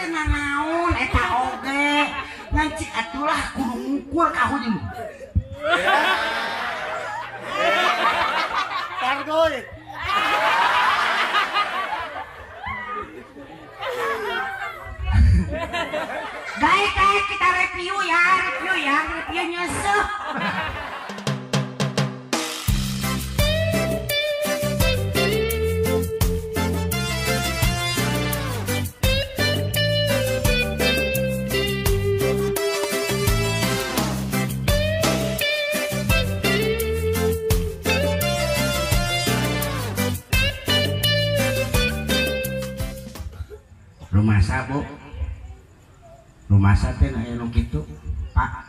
teu nanaon eta oge ngan cik atulah kudu ngukur ka hujung. Pargoy. Guys, kita review ya, review nyeseh. Rumasa bu, rumasa teh aya nu kitu, Pak.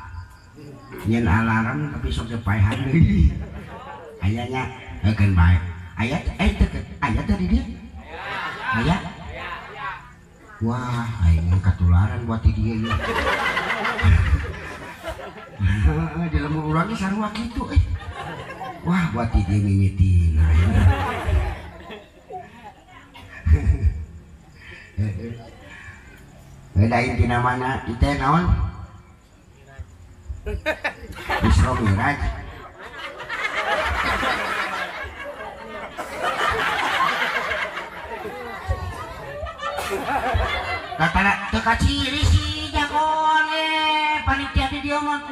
Nyen alarm tapi sok teu paehan deui. Aya nya heukeun bae. Aya teh aya teh di dieu. Aya. Wah, aing katularan buat di dieu ieu. Di lembur urang ge sarua kitu eh. Wah, buat di dieu mimitina. Beda intina mana itu naon? Isra Mi'raj. Kata teu kaciri si jagoan panitia di dieu mah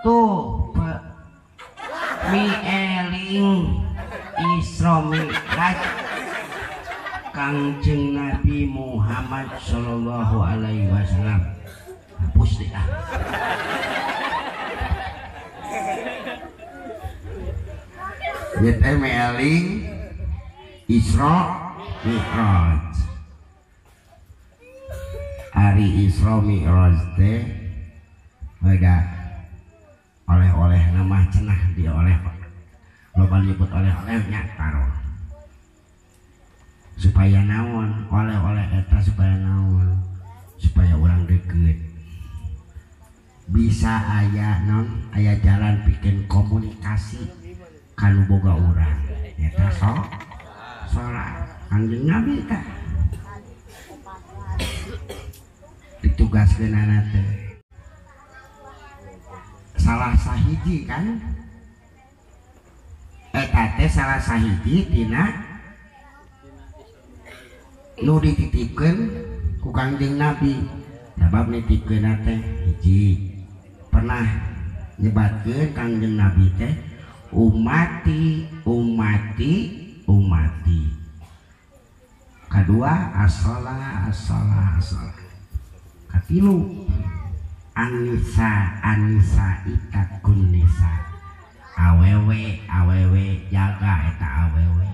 tuh mi eling Isra Mi'raj Kangjeng Nabi Muhammad Shallallahu Alaihi Wasallam. Hapus deh ah. Ieu meeling Isra Mi'raj. Ari Isra Mi'raj teh beda oleh-oleh nama cenah dioleh loba nyebut oleh-olehnya taruh. Supaya naon oleh-oleh eta supaya naon supaya orang deket bisa aya non aya jalan bikin komunikasi kanu boga urang eta sok salat Kanjeng Nabi tah ditugaskeunana teh salah sahiji kan eta teh salah sahiji tina nu dititipkeun ku Kangjeng Nabi sabab nitipkeun teh hiji pernah nyebatkeun Kangjeng Nabi teh umati umati umati kadua as-shalah as-shalah as-shalah katilu anisa anisa itakun nisa awewe awewe jaga eta awewe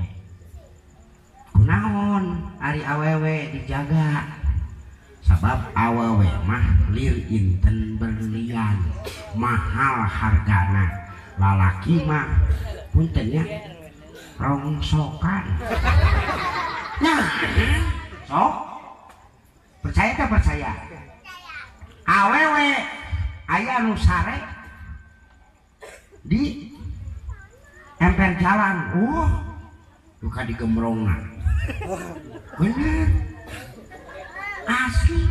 kunaon ari awewe dijaga sabab awewe mah lir inten berlian mahal hargana lalaki mah puntennya rongsokan. Nah sok percaya tak percaya awewe aya nu sare di emper jalan luka digemrongna. Bener asli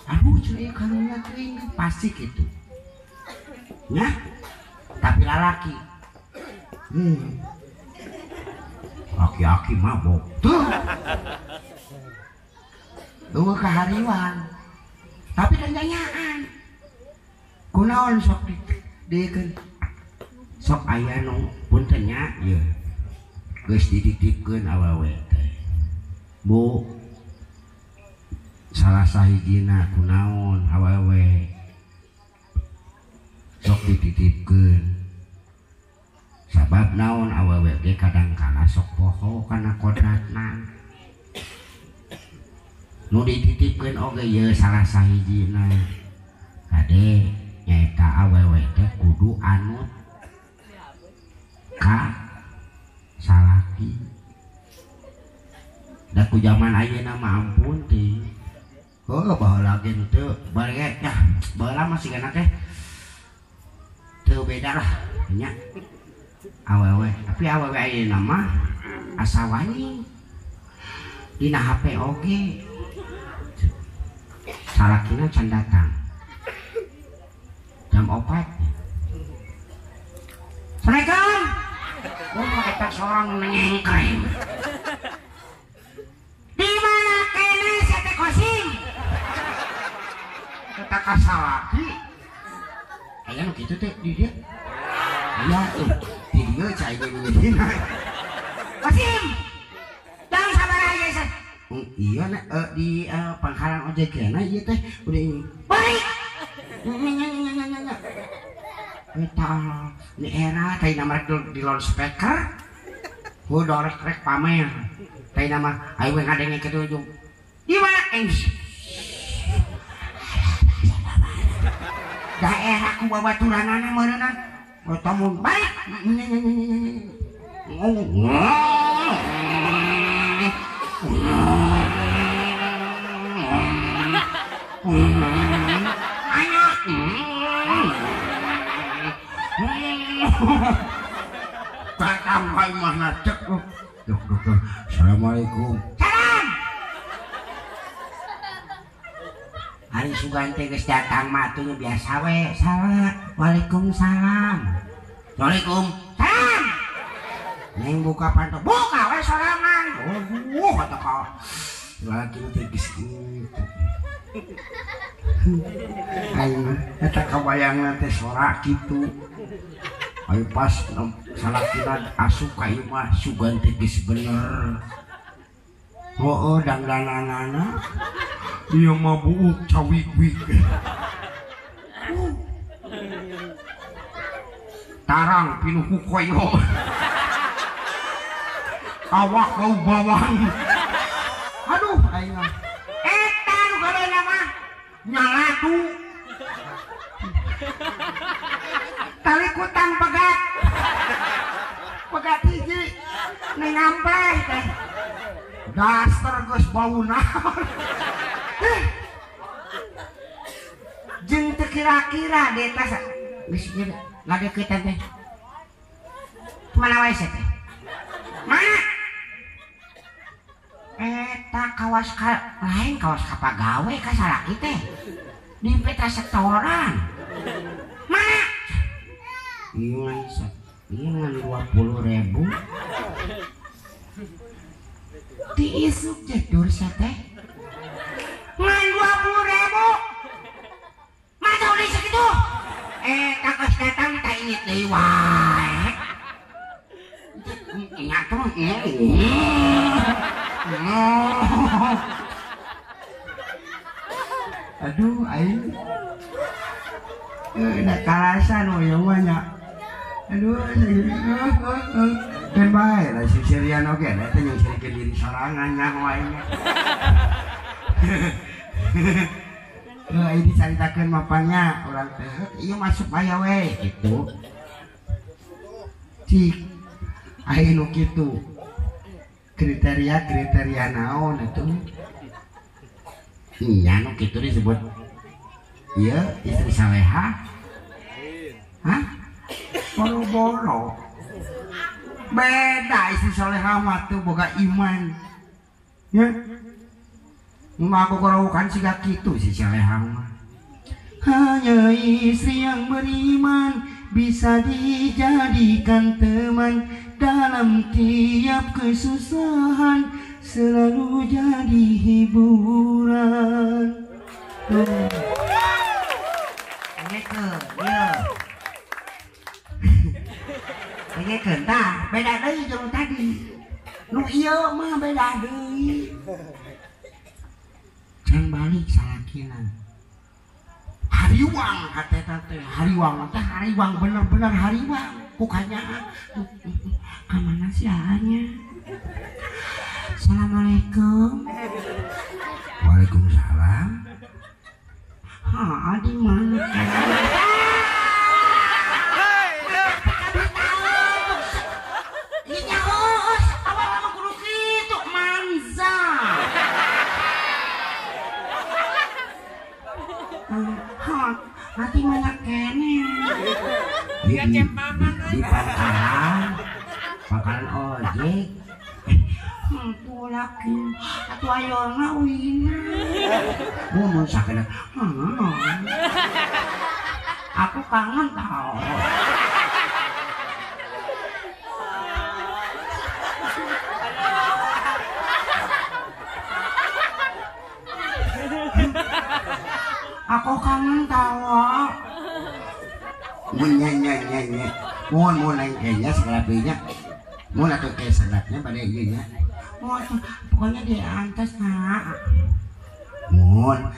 aduh cuy karunya teuing pasti gitu nah tapi lalaki aki-aki mabok tuh eueuh kahariwan tapi danyaan kunaon sok diekeun sok aya nu punten nya ieu geus dititipkeun awewe teh bu salah sahijina kunaon awewe sok dititipkeun sabab naon awewe ge kadang kala sok poho kana kodratna nu dititipkeun oge ieu salah sahijina kade nyaeta awewe teh kudu anut ka salaki. Da ku zaman ayeuna mah ampun teh. Heuh baheula ge teu bareng dah baheula mah sigana teh teu beda lah nya awewe tapi awewe ayeuna mah asa wani dina HP oge. Salakina can datang. Jam 4. Assalamualaikum. Oh, eta seorang nengkreng. Di mana kene sia teh Kosim? Eta ka salaki. Aya nu kitu teh di dieu. Aya di dieu cai ge mimina. Kosim. Jam sabaraha ieu seh? Iya na di pangkalan ojek kena ieu teh udah ini. Balik. Nya. Eta ni era teh nama rek di loudspeaker. Udah rek pamer. Teh nama ayo we ngadenge kitu ujung. Di mana? Daerah ku babaturanana meureunna. Eta mun balik. Ayo. Datang ka imahna cek. Duh, duh, duh. Assalamualaikum. Salam. Hari sugan teh geus datang mah atuh biasa we. Salam. Waalaikumsalam. Assalamualaikum. Salam. Neng buka panto. Buka we sorangan. Oh, kata ka. Lagi teh geus kitu. Aing eta kabayangna teh sorak kitu. Ayo pas salakina asup ka imah sugan teh geus bener. Heueuh dangdananana ieu mah buuk cawik-wik. Tarang pinuh ku koyo. Awak bau bawang. Aduh aing mah. Eta nu galeuna mah nyalatu. Tali kutang pegat. Pegat hiji ning ngampleh teh. Daster geus bau naon. Jeung teu kira-kira di tas geus ieu ngadeuketan teh. Mana wae teh? Mana? Eta kawas ka lain kawas ka pagawe ka salaki teh. Di peta setoran. Mana? Ngan 20.000. Diisuk jedur teh. Ngan 20.000. Masa udah segitu? Geus datang teh inget deui wae. Ngatur. Aduh aing. Da kalasan we mah nya. Aduh, dan bae lah si Sirian oge da teh jeung sirikeun diri sorangan nya wae nya. Heuh ieu dicaritakeun mapanya urang teh ieu masuk aya we kitu. Cik aya nu kitu. Kriteria-kriteria naon atuh? Iya nu kitu disebut ieu istri saleha. Hah? Boro-boro beda istri soleha mah tuh boga iman ya mah aku koraukan siga kitu si soleha mah. Hanya istri yang beriman bisa dijadikan teman dalam tiap kesusahan selalu jadi hiburan. Tuh. Dengekeun tah, beda deui jeung tadi. Nu ieu mah beda deui. Can balik salakina. Hariwang hateta teh, hariwang teh hariwang bener-bener hariwang. Bukannya ka mana sih nya? Assalamualaikum. Waalaikumsalam. Ha, di mana? Hati mana kene? Di pangkalan ojek. Mampu lagi. Atuh ayona wina. Mun sakena. Aku kangen tau. Aku kangen tau. Mun nya nya nya nya. Mun mun lain kayaknya segala mun atuh kayak salatnya pada ieu nya. Mun pokoknya diantos nak. Mun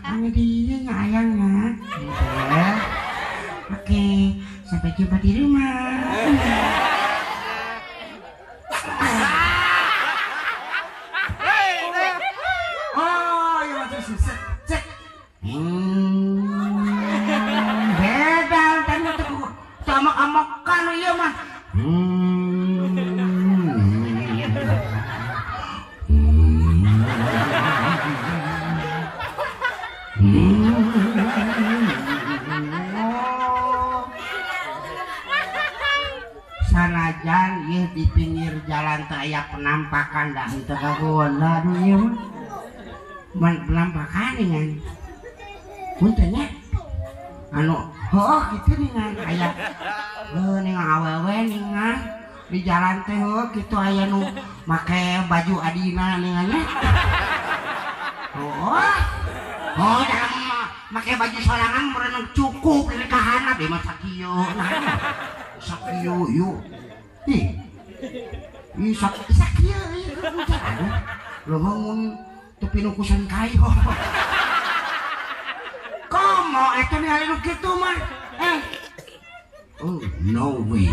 anu di ieu nya ayang nya. Oke, sampai jumpa di rumah. Oh, ya macam set cek. Beda tadi tuh sama amokan ieu mah. Sanajan ieu di pinggir jalan teh aya penampakan da henteu kagoda ieu mah. Penampakan dengan punten nya anu heuh kitu dengan aya heuh ning awewe ningan di jalan teh heuh kitu aya nu make baju adina ningan nya. Oh, oh dalam make baju sorangan meureun cukup di kahanap ieu mah sakieu nah. Sakieu yuk. Ih. Ih sakieu ieu aduh. Leuweung teu pinukusan kayu. Komo eta ningali nu kitu mah. Eh. Oh, no way.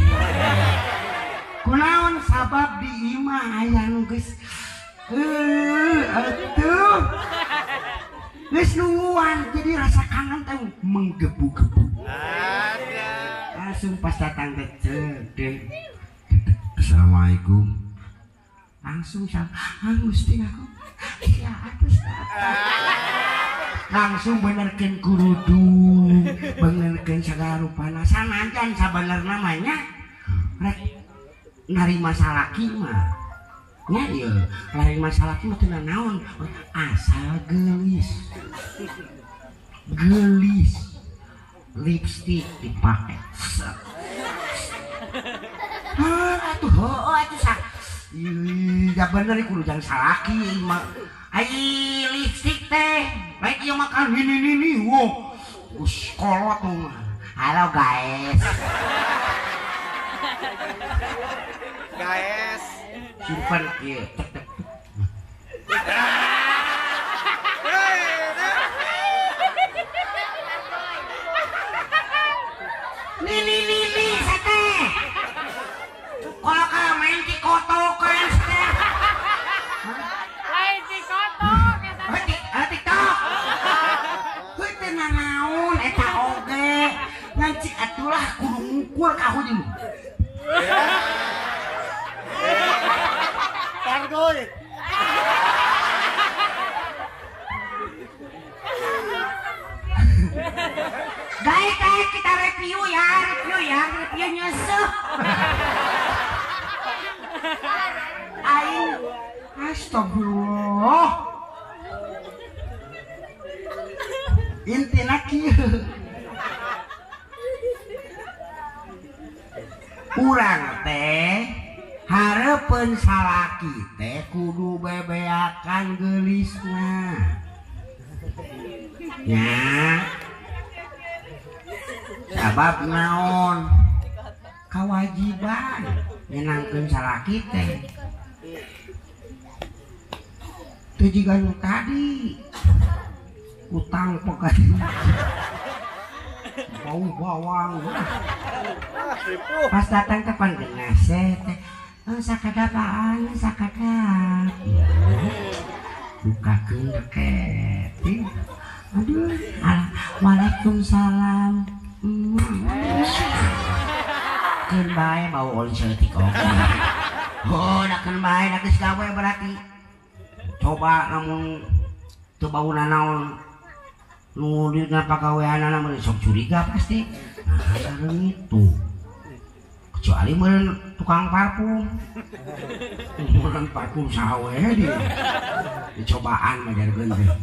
Kunaon sabab di imah aya nu geus atuh. Geus nungguan jadi rasa kangen teh menggebu-gebu. Langsung pas datang teh Assalamualaikum. Langsung sama Gusti aku. Ya atus. Langsung benerkeun kerudung, benerkeun sagala rupana. Sanajan sabenerna mah nya rek narima salaki mah. Nya ieu, narima salaki mah teu naon, asal geulis. Geulis. Lipstick dipakai. Ah, atuh heueuh atuh sak. Ih, ya bener kudu jang salaki mah. Ai lipstick teh, baik ieu makan ini ini wow. Geus kolot mah. Halo guys. Guys. Simpen ieu tek tek. Nini nini sate. Kalau ka main di kotokan sate. Lain di kotok eta. TikTok. Heuh teu nanaon eta oge. Ngan cik atulah kudu ngukur ka hujung. Pargoy. Guys, guys, kita review ya, review nyeseh. Aing, astagfirullah. Intina kieu. Urang teh hareupeun salaki teh kudu bebeakan geulisna. Nya. Sabab naon kewajiban nyenangkeun salaki teh teu jiga nu tadi utang pegat bau bawang pas datang ke panggenase teh sakadap anu sakadap bukakeun reket aduh waalaikumsalam. Keun bae bau oli saeutik oge. Oh, da keun bae da geus gawe berarti. Coba lamun teu bau nanaon nu dina pagaweanana meureun sok curiga pasti. Nah, sareng itu. Kecuali meureun tukang parfum. Meureun parfum saha we di. Dicobaan mah jarkeun teh.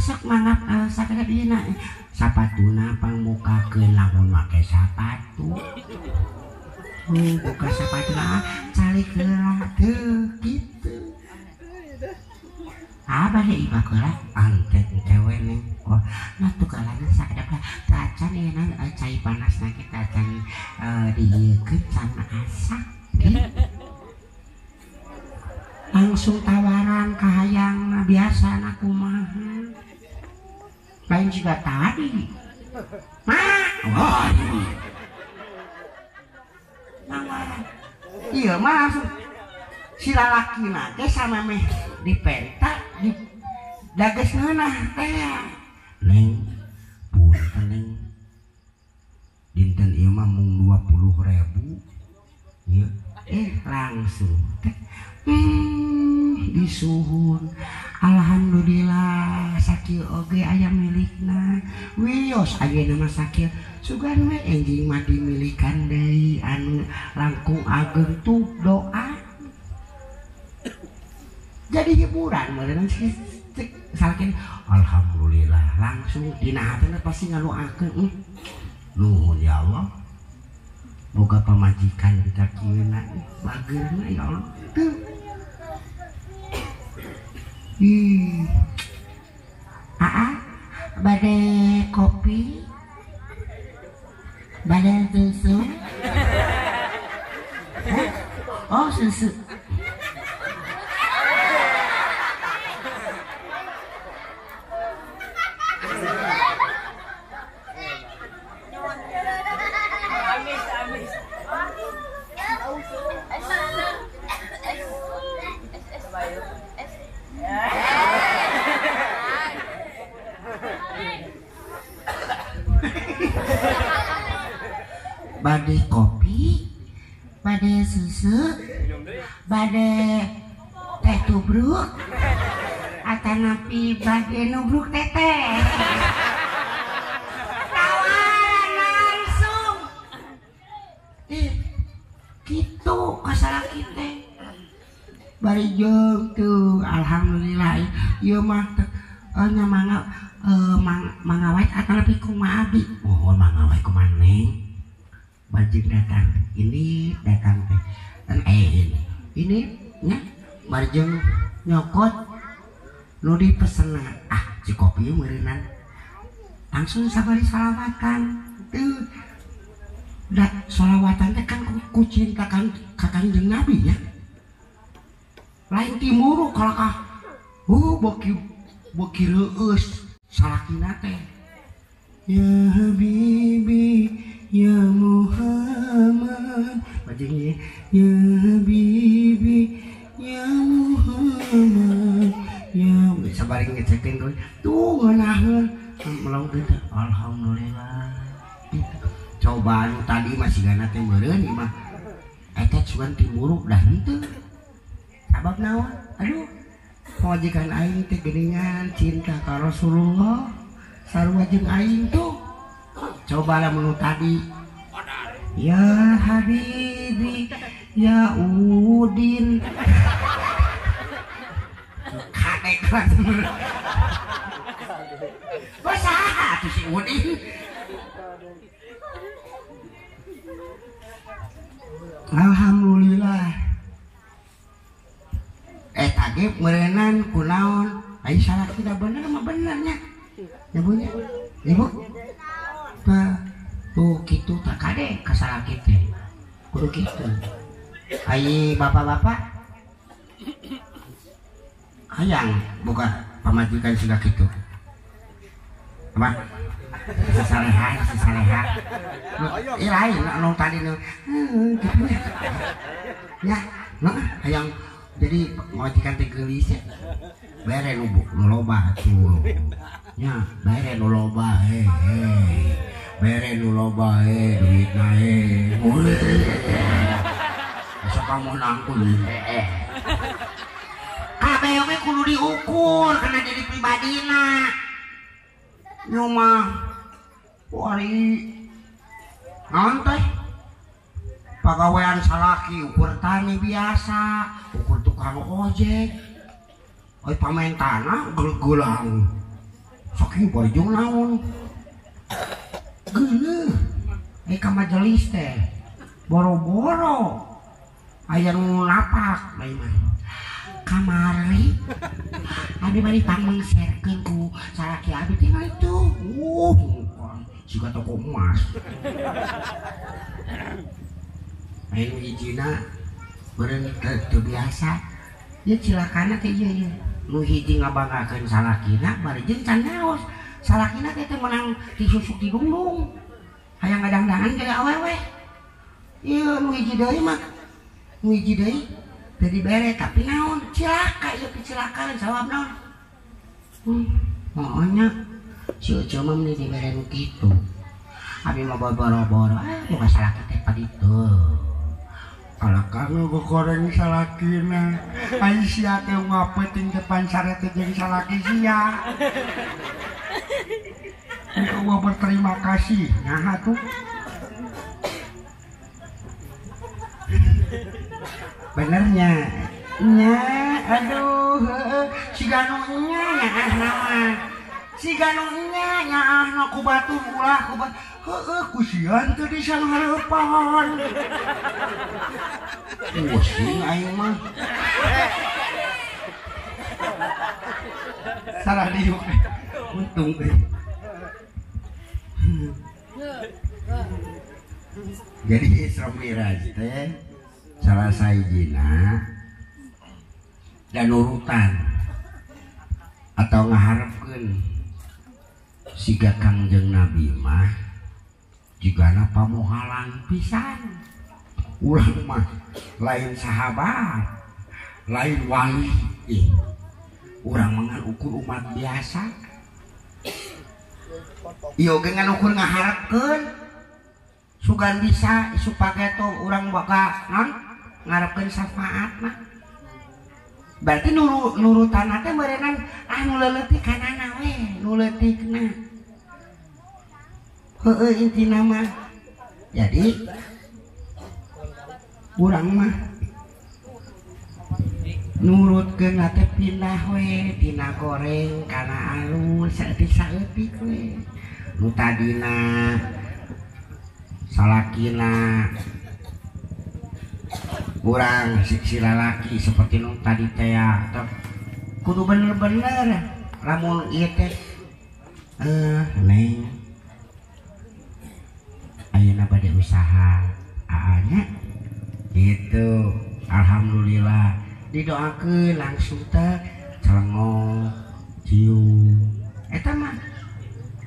Sok mangap sakedap ieu na sapatuna pangmukakeun lamun make sapatu. Buka sapatuna calik heula teu kitu. Abah ieu mah heula antek cewe neng. Oh, nah tukalanna sakedap teu acan ieu na cai panasna ge teu acan diieukeun can asak. Langsung tawaran kahayang biasa na kumaha. Lain juga tadi. Mak, wah ini. Nawaran. Iya mah langsung si lalakina teh sama meh dipenta di dages ngeunah teh. Neng, punten neng. Dinten ieu mah mung 20.000. Ieu langsung teh. Disuhun. Alhamdulillah sakieu oge aya milikna. Wios ayeuna mah sakieu sugan we enjing mah dimilikan deui anu langkung ageng tuh doa. Jadi hiburan meureun salkin alhamdulillah langsung dina hatena pasti ngadoakeun. Nuhun ya Allah. Boga pamajikan kita kieuna bageurna ya Allah. Tuh. Ih. Aa, bade kopi, bade susu. Hah? Oh, susu. Bade kopi, bade susu, bade teh tubruk, atanapi bade nubruk teteh. Tawaran langsung. Gitu kasalaki teh. Bari jeung tuh alhamdulillah ieu mah nya mangga mangawait atanapi kumaha abdi. Mohon mangawait kumaha neng. Bajing datang, ini datang teh, ini nya barjeng nyokot nu dipesena ah si kopi meureunan langsung sabari salawatan tuh da salawatan teh kan ku cinta kan ka Kanjeng Nabi nya lain timuru kalakah boki boki reueus salakina teh ya habibi ya Muhammad bajing ya habibi ya Muhammad ya sabari ngecekin tuh ngeunaheun melong teh alhamdulillah gitu. Coba anu tadi masih gana teh meureun ieu mah eta cuman timuruk dah henteu sabab naon aduh pamajikan aing teh geuningan cinta ka Rasulullah sarua jeung aing tuh. Coba lah menu tadi ya habibi ya Udin kadek lah saha tuh si Udin. Alhamdulillah tage meureunan kunaon ai salah tidak bener mah benernya ya Bu nya ibu. Nah, tuh gitu tak kade kasalaki teh kudu kitu. Ai bapak-bapak hayang boga pamajikan sudah kitu. Apa? Sasaleha, sasaleha. Ih lain anu tadi nu kitu. Ya, nah hayang jadi pamajikan teh geulis ya. Bere nu loba atuh. Nya, bere nu loba heh. Bere nu loba duitna Asa kamu nangkul kabeh oge kudu diukur karena diri pribadina. Nyo mah wari naon teh pagawean salaki ukur tani biasa, ukur tukang ojek. Ai pamentana geuleulang. Saking barjung naon. Geuleuh. Ai ka majelis teh boro-boro aya nu napak bae mah. Kamari abi bari pangmengserkeun ku salaki abi tinggal itu. Siga toko emas. Aya nu hijina beureun teu biasa. Ieu cilakana teh ieu ieu. Nu hiji ngabanggakeun salakina bari jeung can naos. Salakina teh teu meunang disusuk didungdung. Hayang ngadangdangan jadi awewe. Ieu nu hiji deui mah. Nu hiji deui teu dibere tapi naon cilaka ieu kecelakaan sawab naon. Pokoknya si Ucu mah meni dibere nu kitu. Abi mah boro-boro ah bukan salaki teh paditu. Kalau kamu goreng salakina, ai sia teh ngapeting depan sare teh jeung salaki sia. Engkau berterima kasih, nah tuh. Benernya, nya, aduh, si ganu nya nyaah nama, si ganu nya nyaah ku batur ulah ku batur. Heeh, ku sieun teu disanghareupan. Pusing aing mah. Salah diuk. Untung euy. Jadi Isra Mi'raj teh salah sahijina dan urutan atau ngaharepkeun siga Kangjeng Nabi mah jigana pamohalan pisan. Urang mah lain sahabat, lain wali, urang mah ukur umat biasa. Ieu oge ngan ukur ngaharepkeun sugan bisa supaya tuh urang boga non ngarepkeun syafaat mah. Berarti nurutan teh meureunnan ah nu leutik kanana we, nu leutikna. Heueuh intina mah. Jadi urang mah nurutkeun teh pindah we tina goreng kana alus saeutik-saeutik we. Nu tadina salakina urang si lalaki seperti nu tadi teh ya kudu bener-bener lamun ieu teh neng ayeuna bade usaha aa-nya gitu. Alhamdulillah didoakeun langsung teh celengok cium eta mah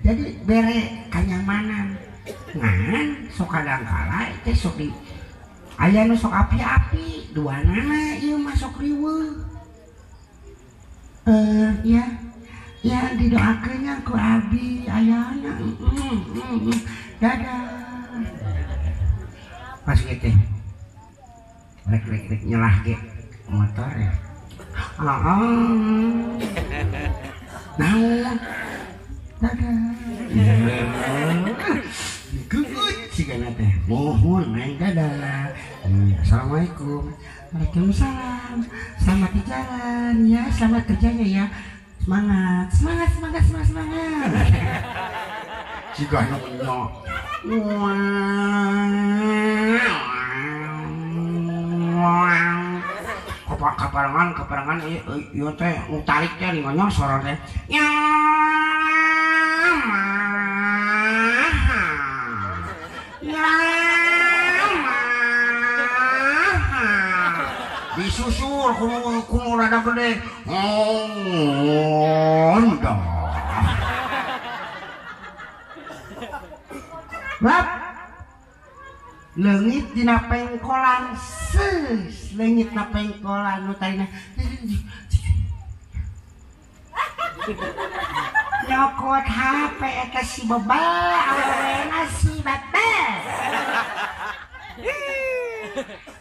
jadi bere kanyamanan. Ngan sok kadangkala teh sok di aya nu sok api-api duanana ieu mah sok riweuh. Ya ya didoakeun nya ku abi ayana dadah. Pas gitu rek-rek nyelah ge motor ya. Naon dadah. Geut sigana teh. Mohon neng dadah. Assalamualaikum. Waalaikumsalam. Selamat di jalan ya, selamat kerjanya ya. Semangat, semangat, semangat, semangat, semangat. Sigana nyok. Kaparangan, kaparangan ieu teh nu tarik teh ngonyosor teh. Ya. Disusul kuno rada gede. Honda. Lap. Leungit dina pengkolan, seus leungit na pengkolan nu tadina. Nyokot HP eta si bebel, awewena si bebel.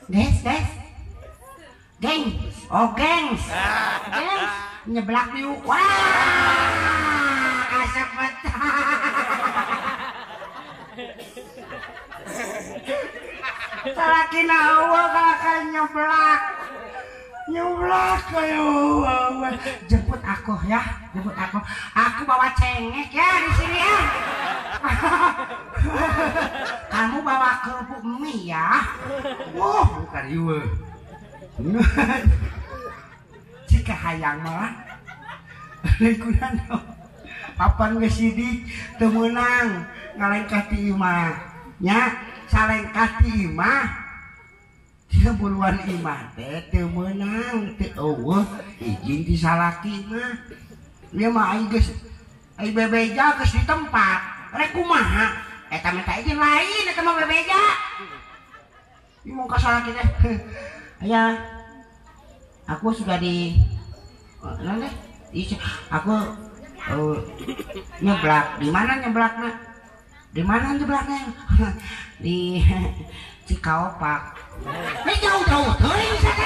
Des, des. Gengs, oh gengs. Gengs nyeblak diuk. Wah, asap salakina eueuh kalakan nyeblak. Nyeblak kayo. Jemput aku ya, jemput aku. Aku bawa cengek ya di sini ya. Kamu bawa kerupuk mie ya. Wah, karieu. Jika hayang malah lingkungan papan geus sidik teu meunang ngalengkah ti imah nya salengkah ti imah dia buluan imah teh teu meunang teu eueuh izin ti salaki mah ieu mah aing geus aing bebeja geus di tempat rek kumaha eta minta izin lain eta mah bebeja ieu mah ka salaki teh aya aku sudah di mana aku nyeblak di mana nyeblakna di mana nyeblakna di Cikaopak. Ini jauh-jauh teuing teh.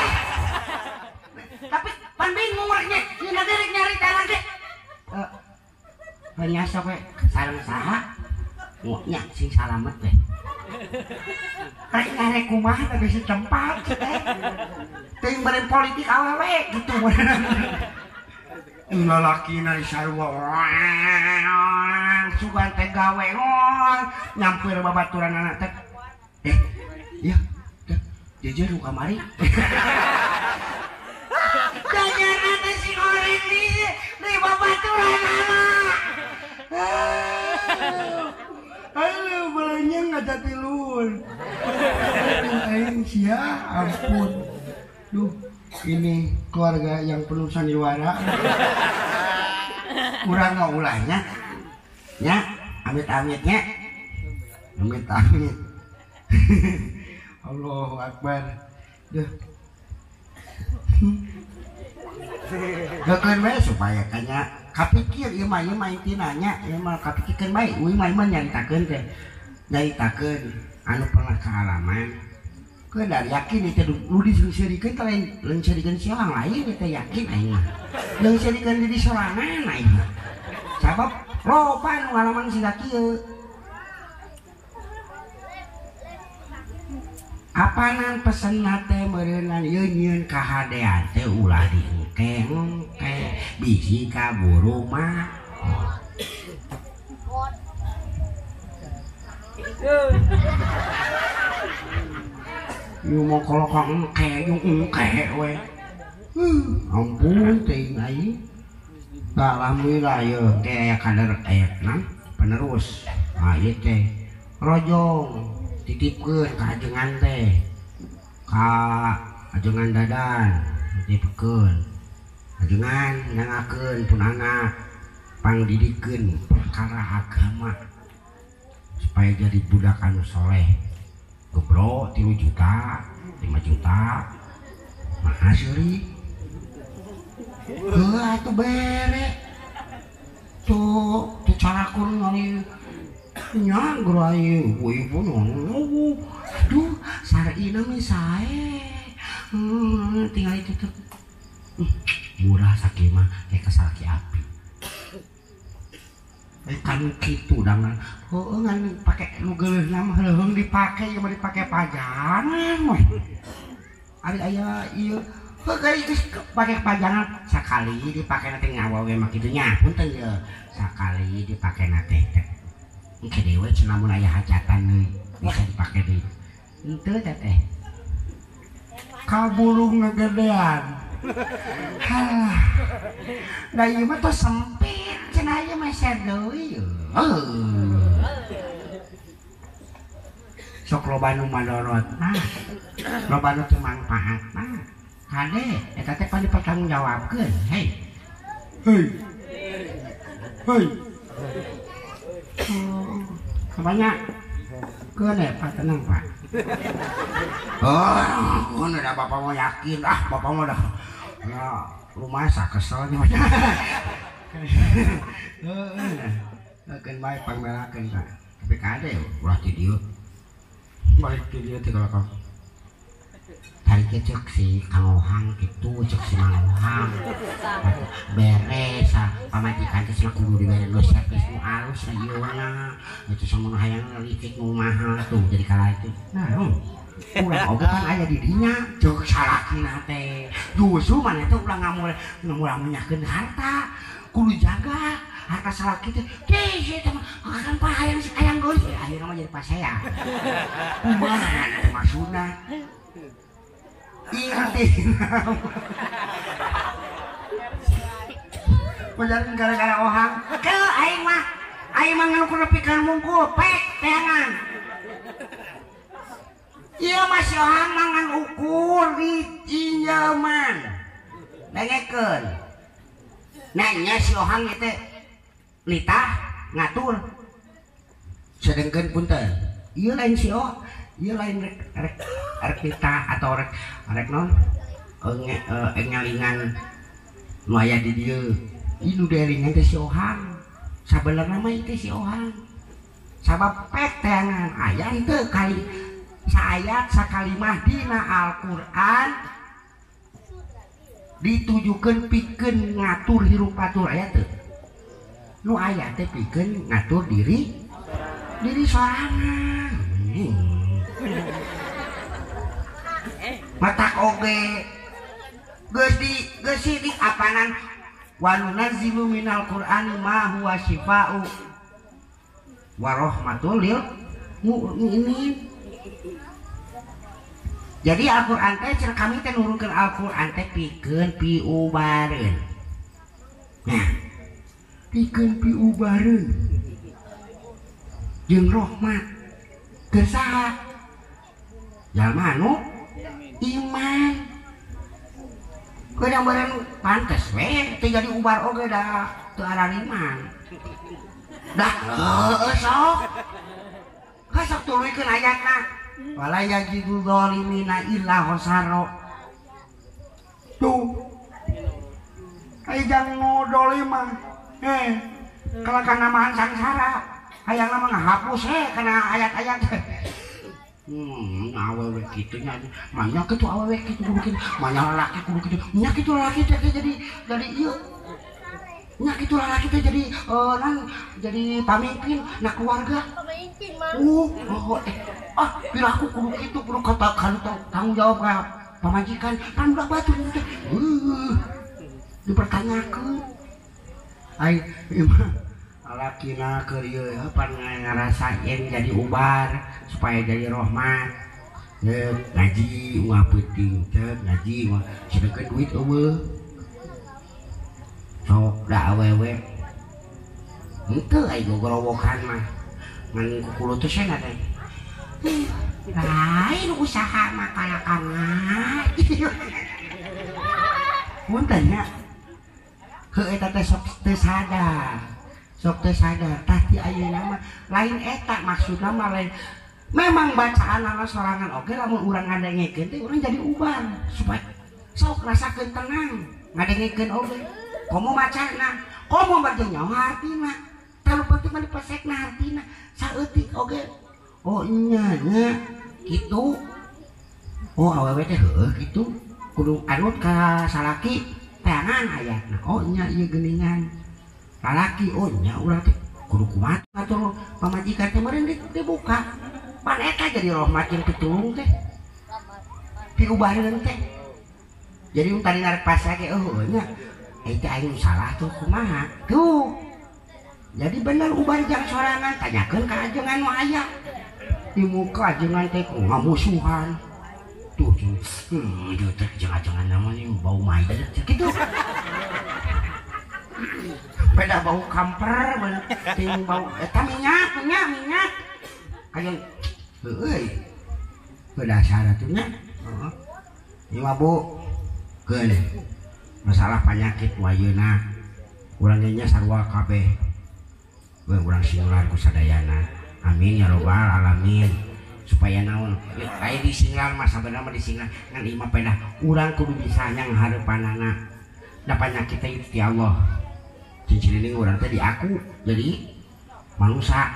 Tapi pan bingung rek nya rek nyari tanah teh. Hanya sok we sareng saha? Nya sing salamet teh. Rek nyari kumaha teh geus tempat teh. Teuing beren politik awewe gitu. Lalaki na sarua sugan teh gawe nyampeur babaturan anak teh. Iya, jejer nu kamari. Jajaran teh si goreng di babaturan anak. Aduh, belenyeng ngajati luhur. Aing sia, ampun. Duh, ini keluarga yang penuh sandiwara. Kurang nggak ulahnya, ya, amit-amitnya, amit-amit. Allahu Akbar. Duh. Geukeun we supaya kanya kapikir ieu mah intina nya, ieu mah kapikirkeun bae, uing mah nyaritakeun teh. Nyaritakeun anu pernah kaalaman. Keun dari yakin itu nu diseungseurikeun teh lain leungseurikeun si orang lain teh yakin aing mah. Leungseurikeun diri sorangan aing mah. Sabab loba nu ngalaman siga kieu. Apanan pesen teh meureunnan ieu nyieun kahadean teh ulah diengke-engke bisi kaburu mah. Ieu mah kalau ka engke jeung engke we. Ampun teuing aing. Alhamdulillah ieu teh aya kader aya penerus. Ah ieu teh rojong titipkeun ka ajengan teh ka ajengan dadan titipkeun ajengan nangakeun pun anak pangdidikeun perkara agama supaya jadi budak anu soleh gebro 3 juta 5 juta mahal seuri heuh atuh bere tuh teu carakur ngari nya gerai ibu-ibu nunggu aduh sarina mi sae tinggal itu tuh murah sakieu mah kayak kasalaki api kan kitu dangan heueuh ngan pake nu geuleuhna mah leuheung dipake ieu mah dipake pajangan we ari aya ieu heuh geus pake pajangan sakali dipake na teh ngawa we mah kitu nya punten ye sakali dipake na teh engke dewe cenah mun aya hajatan deui bisa dipake deui henteu teh teh kaburu ngegedean halah da ieu mah tos sempit cenah ieu mah share deui sok loba nu madorot mah loba nu teu mangpaat mah kade eta teh pan dipertanggungjawabkeun hei hei hei. Banyak keun ya Pak, tenang Pak. Oh, udah bapak mau yakin, ah bapak mau udah ya rumah sak keselnya. Keun bae pangmelakeun Pak. Tapi kade ulah ti dieu. Balik ti dieu teh kalau tadi cek si Kang Ohang gitu, cek si Mang Ohang beres pamajikan teh cenah kudu dibere nu servis nu alus na ieu na itu samun hayang listrik nu mahal tuh jadi kalah itu. Nah, Urang oge pan aya di dinya ceuk salakina teh. Justru maneh teh ulah ngamul minyakeun harta. Kudu jaga harta salaki teh. Teh si eta mah kan hayang hayang geus akhirna mah jadi pasea. Kumaha teh maksudna? Intina. Pajaran gara-gara ohang. Ke aing mah ngalukur pikeun mungkul pek teangan. Ieu mah si ohang mah ngan ukur di cinyeman. Dengekeun. Nanya si ohang ieu teh nitah ngatur. Sedengkeun punten. Ieu lain si oh, ieu lain rek rek nitah atau rek rek non ngalingan nu aya di dieu. Ieu nu dielingan teh si ohang. Sabenerna mah ieu teh si ohang. Sabab pek teangan aya henteu kali saayat sakalimah dina Al-Qur'an ditujukeun pikeun ngatur hirup atur aya teu? Nu aya teh pikeun ngatur diri diri sorangan. Matak oge geus di geus sidik apanan wa nunazzilu minal Qur'ani ma huwa syifaa'u wa rahmatul lil mu'minin. Jadi Al-Qur'an teh cenah kami teh nurunkeun Al-Qur'an teh pikeun piubareun. Nah, pikeun piubareun jeung rahmat keur saha? Jalma anu iman. Kadang bareng pantes we teu jadi ubar oge da teu arariman. Dah heueuh sok. Sok tuluykeun ayatna. Wala yajidu zalimina illa khosaro. Tuh. Ai jang nu dolim mah kalau kana mahan sangsara hayangna mah ngahapus kana ayat-ayat. Awewe kitu nya manya kitu awewe kitu kudu kitu manya lalaki kudu kitu nya kitu lalaki teh jadi ieu nya kitu lalaki teh jadi nan jadi pamimpin na keluarga pamimpin mah piraku kudu kitu kudu kata tanggung jawab ka pamajikan pan budak batur teh dipertanyakeun ai ieu mah lalakina keur ieu pan ngarasain jadi ubar supaya jadi rahmat. Ngaji ungah peuting teh ngaji sedengkeun duit eueuh. Sok da awewe. Henteu ai gogorowokan mah. Ngan kukulut teh cenah teh. Lain usaha mah kalakan ngaji. Punten nya. Heuh eta teh sok teu sadar. Sok teu sadar tah ti ayeuna mah lain eta maksudna mah lain. Memang bacaan ana sorangan oge lamun urang ngadengekeun teh urang jadi ubar supaya sok rasakeun tenang ngadengekeun oge komo macana komo bade nyaho hartina teu penting mah dipesekna hartina saeutik oge oh nya nya kitu oh awewe teh heueuh kitu kudu anut ka salaki teangan ayatna oh nya ieu geuningan lalaki oh nya urang teh kudu kumaha ngatur pamajikan teh meureun dibuka pan eta jadi rahmat jeung pitulung teh piubareun teh jadi mun tadi narek pasea ge eueuh nya eta aing salah tuh kumaha tuh jadi bener ubar jang sorangan tanyakeun ka ajengan nu aya di muka ajengan teh ngamusuhan tuh ieu teh ajengan namanya bau mayit kitu beda bau kamper ting bau eta minyak minyak minyak kayak heueuy berdasar atuh nya heeh ieu mah Bu keun masalah penyakit ayeuna urang nya sarua kabeh we urang singlar ku sadayana amin ya robbal alamin supaya naon aya disinglar mah sabenerna mah disinglar ngan ieu mah pedah urang kudu bisa nyanghareupanana da penyakit teh ti Allah cincin urang teh diaku jadi manusia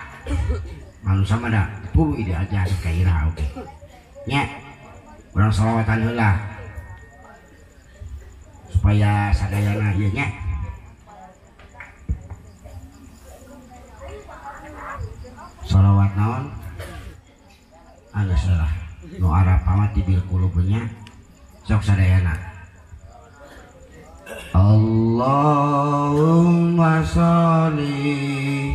manusia mah da tuluy diajar ka ira oge nya urang sholawatan heula supaya sadayana ieu nya sholawat naon anu salah nu Arab. Amat tibil qulubnya sok sadayana. Allahumma sholli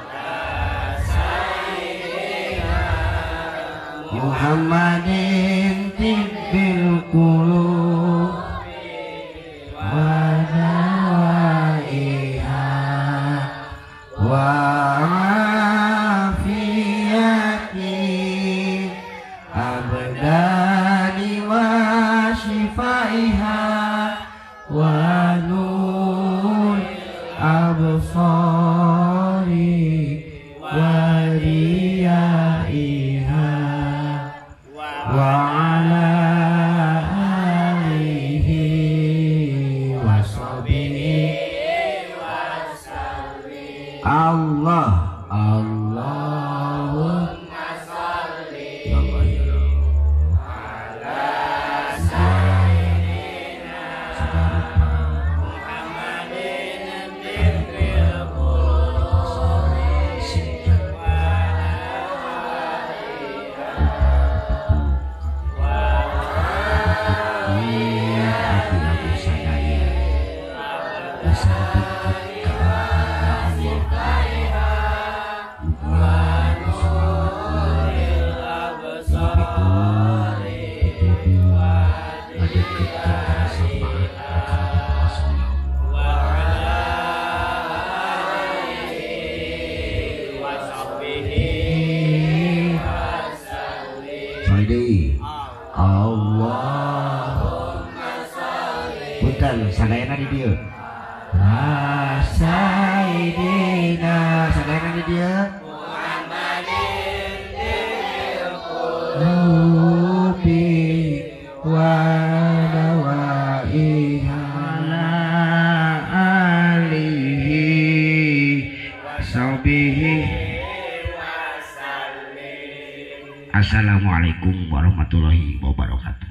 ala sayyidina Muhammadin tibbil qulub wa dawaiha wa afiyati abdani wa shifaiha wa nur absari wa riyaiha wa ala alihi wa sahbihi wa sallim. Allah Allahumma sholli ya Allah ya ala sayyidina Muhammadin tibbil qulubi Allah. Punten sadayana di dieu. La sayyidina sadayana di dieu. Muhammadin qulubi wa dawaiha ala alihi sahbihi. Assalamualaikum warahmatullahi wabarakatuh.